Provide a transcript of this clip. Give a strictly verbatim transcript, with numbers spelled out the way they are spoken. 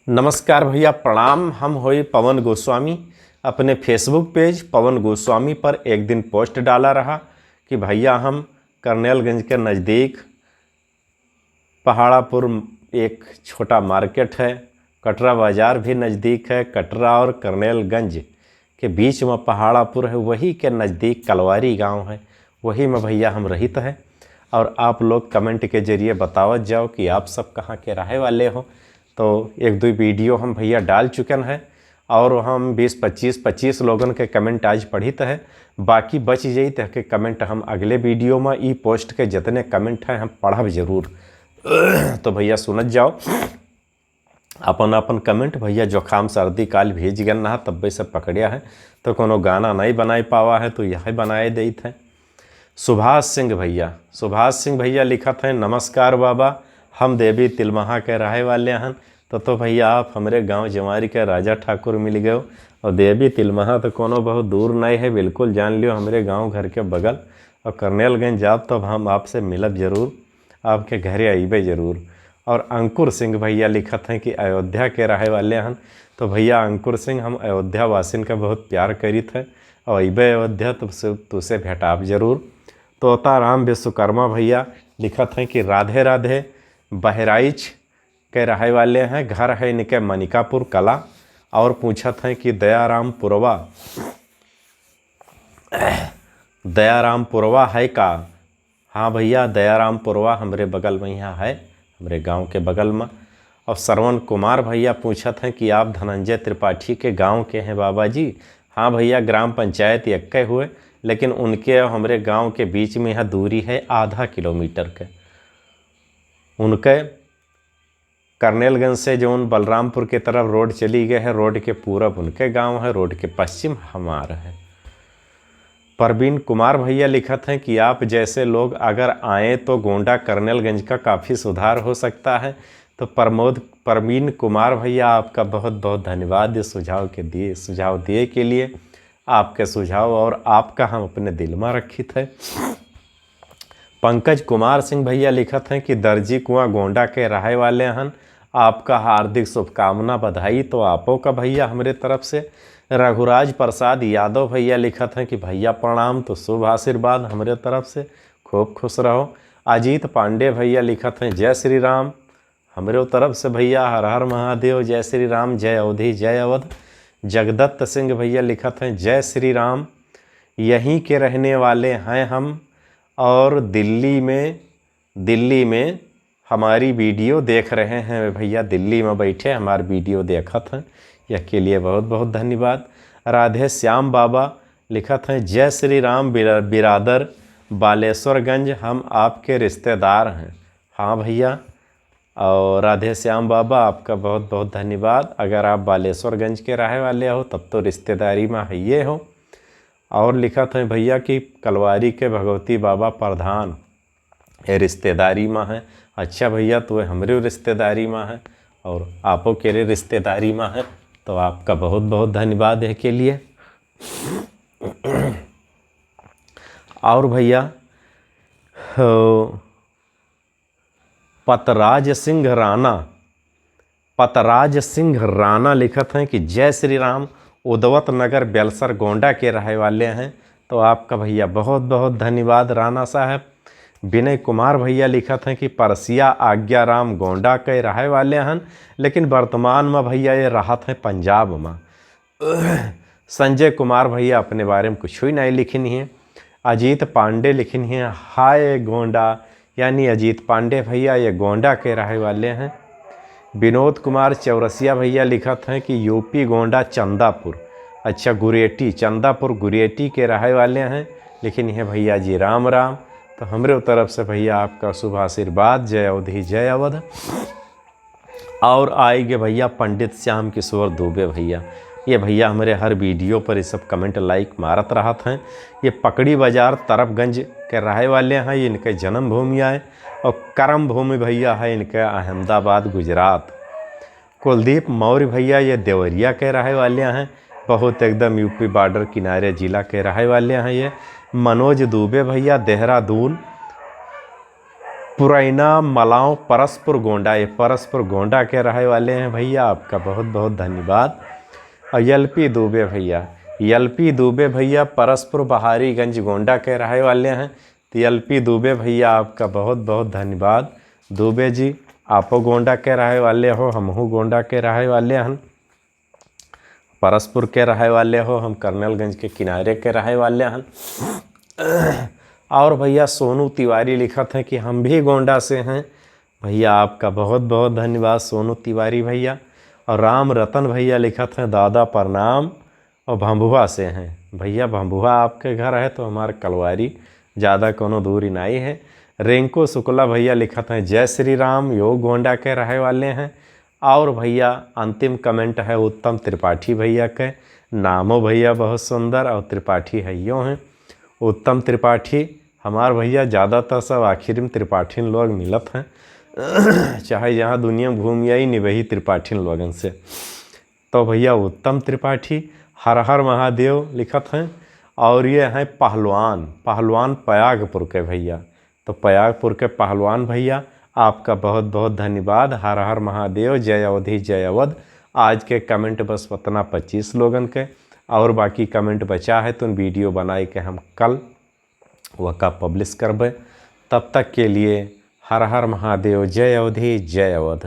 नमस्कार भइया, प्रणाम। हम होई पवन गोस्वामी। अपने Facebook page पवन गोस्वामी पर एक दिन post डाला रहा कि भइया हम करनेलगंज के नज़दीक पहाड़ापुर एक छोटा market है, कटरा बाजार भी नज़दीक है, कटरा और करनेलगंज के बीच में पहाड़ापुर है, वही के नज़दीक कलवारी गांव है, वही में भइया हम रहित है। और आप लोग comment के जरिए बतावत जाओ कि आप सब कहाँ के रहे वाले हो। तो एक दो video हम भइया डाल चुकन है और हम बीस पच्चीस, पच्चीस लोगन के comment आज पढ़ित है, बाकी बच जाइत है के comment हम अगले video में, ई post के जितने comment हैं हम पढ़ब जरूर। तो भइया सुनत जाओ अपन अपन comment। भइया जुकाम सर्दी काल भीज गन ना, तब्बे से पकड़िया है, तो कोनो गाना नहीं बनाए पावा है, तो यह बनाए देइत है। सुभाष सिंह भइया, सुभाष सिंह भइया लिखत हैं, नमस्कार बाबा, हम देवी तिलमहा के रहे वाले हन। तो, तो भइया आप हमरे गांव जवारी के राजा ठाकुर मिल गयो, और देवी तिलमहा तो कोनो बहुत दूर नहीं है, बिल्कुल जान लियो हमरे गांव घर के बगल। और करनेलगंज जाब तब हम आपसे मिलब जरूर, आपके घरे अइबे जरूर। और अंकुर सिंह भइया लिखत हैं कि अयोध्या के रहे वाले हन। तो भइया अंकुर सिंह, हम अयोध्या वासिन का बहुत प्यार करित है और अइबे अयोध्या तो से, तुसे भेटाब जरूर। तोताराम विश्वकर्मा भइया लिखत हैं कि राधे राधे, बहराइच के रहे वाले हैं, घर है इनके मनिकापुर कला। और पूछत हैं कि दयाराम पुरवा, दयाराम पुरवा है का? हाँ भइया, दयाराम पुरवा हमरे बगल में यहाँ है, हमरे गांव के बगल में। और श्रवण कुमार भइया पूछत हैं कि आप धनंजय त्रिपाठी के गांव के हैं बाबा जी? हाँ भइया, ग्राम पंचायत यक्के हुए, लेकिन उनके और हमरे गांव के बीच में यहाँ दूरी है आधा किलोमीटर के। उनके करनेलगंज से जौन बलरामपुर के तरफ road चली गए है, road के पूरब उनके गांव है, road के पश्चिम हमार है। परवीन कुमार भइया लिखत हैं कि आप जैसे लोग अगर आएँ तो गोंडा करनेलगंज का काफ़ी सुधार हो सकता है। तो प्रमोद, परवीन कुमार भइया, आपका बहुत बहुत धन्यवाद ये सुझाव के दिए, सुझाव दिए के लिए। आपके सुझाव और आपका हम अपने दिल में रखित है। पंकज कुमार सिंह भइया लिखत हैं कि दर्जी कुआं गोंडा के रहे वाले हन, आपका हार्दिक शुभकामना, बधाई तो आपो का भइया हमरे तरफ से। रघुराज प्रसाद यादव भइया लिखत हैं कि भइया प्रणाम, तो शुभ आशीर्वाद हमरे तरफ से, खूब खुश रहो। अजीत पांडे भइया लिखत हैं, जय श्री राम, हमरे तरफ से भइया हर हर महादेव, जय श्री राम, जय अवधी, जय अवध। जगदत्त सिंह भइया लिखत हैं, जय श्री राम, यहीं के रहने वाले हैं हम और दिल्ली में, दिल्ली में हमारी video देख रहे हैं भइया, दिल्ली में बैठे हमार video देखत हैं, यह के लिए बहुत बहुत धन्यवाद। राधे श्याम बाबा लिखत हैं, जय श्री राम बिरा-, बिरादर बालेश्वरगंज, हम आपके रिश्तेदार हैं। हाँ भइया, और राधे श्याम बाबा, आपका बहुत बहुत धन्यवाद। अगर आप बालेश्वरगंज के रहे वाले हो, तब तो रिश्तेदारी में हइये हो। और लिखत हैं भइया कि कलवारी के भगवती बाबा प्रधान, ये रिश्तेदारी में है। अच्छा भइया, तो हमरे रिश्तेदारी में है और आपो के रे रिश्तेदारी में है, तो आपका बहुत बहुत धन्यवाद है के लिए। और भइया, हो, पतराज सिंह राणा, पतराज सिंह राणा लिखत हैं कि जय श्री राम, उदवत नगर बेलसर गोंडा के रहे वाले हैं। तो आपका भइया बहुत बहुत धन्यवाद राणा साहब। विनय कुमार भइया लिखत हैं कि परसिया आज्ञा राम गोंडा के रहे वाले हन, लेकिन वर्तमान में भइया ये रहत हैं पंजाब में। संजय कुमार भइया अपने बारे में कुछ ही नहीं लिखिन हैं। अजीत पांडे लिखिन हैं, हाय गोंडा, यानी अजीत पांडे भइया ये गोंडा के रहे वाले हैं। विनोद कुमार चौरसिया भइया लिखत हैं कि यूपी गोंडा चंदापुर, अच्छा गुरेटी, चंदापुर गुरेटी के रहे वाले हैं, लिखिन हैं भइया जी राम राम। तो हमरे तरफ से भइया आपका शुभ आशीर्वाद, जय अवधी जय अवध। और आइगे भइया पंडित श्याम किशोर दुबे भइया, ये भइया हमरे हर video पर ये सब comment like मारत रहत हैं। ये पकड़ी बाजार तरफगंज के रहे वाले हैं, ये इनके जन्मभूमि आए और कर्म भूमि भइया है इनके अहमदाबाद गुजरात। कुलदीप मौर्य भइया ये देवरिया के रहे वाले हैं, बहुत एकदम यूपी border किनारे जिला के रहे वाले हैं ये। मनोज दुबे भइया देहरादून, पुरैना मलाव परसपुर गोंडा, ये परसपुर गोंडा के रहे वाले हैं भैया, आपका बहुत बहुत धन्यवाद। और एलपी दुबे भैया, एलपी दुबे भैया परसपुर बहारीगंज गोंडा के रहे वाले हैं। तो एलपी दुबे भैया, आपका बहुत बहुत धन्यवाद। दुबे जी, आपो गोंडा के रहे वाले हो, हमहू गोंडा के रहे वाले हन। परसपुर के रहे वाले हो, हम करनलगंज के किनारे के रहे वाले हन। और भैया सोनू तिवारी लिखत हैं कि हम भी गोंडा से हैं। भैया आपका बहुत बहुत धन्यवाद सोनू तिवारी भैया। और राम रतन भैया लिखत हैं, दादा प्रणाम, और भंभुआ से हैं। भैया भंभुआ आपके घर है तो हमार कलवारी, ज़्यादा कोनो दूरी नहीं है। रिंकू शुक्ला भैया लिखत हैं, जय श्री राम, यो गोंडा के रहे वाले हैं। और भैया अंतिम कमेंट है उत्तम त्रिपाठी भैया के। नामो भैया बहुत सुंदर और त्रिपाठी हइयो हैं। उत्तम त्रिपाठी, हमार भैया ज़्यादातर सब आखिर में त्रिपाठिन लोग मिलत हैं। चाहे जहाँ दुनिया में घूम आई, निबही त्रिपाठिन लोगन से। तो भैया उत्तम त्रिपाठी हर हर महादेव लिखत हैं। और ये हैं पहलवान, पहलवान पयागपुर के भैया। तो पयागपुर के पहलवान भैया, आपका बहुत बहुत धन्यवाद। हर हर महादेव, जय अवधी, जय अवध। आज के कमेंट बस उतना पच्चीस लोगन के, और बाकी कमेंट बचा है तो वीडियो बनाए के हम कल वका पब्लिश करबे। तब तक के लिए हर हर महादेव, जय अवधी, जय अवध।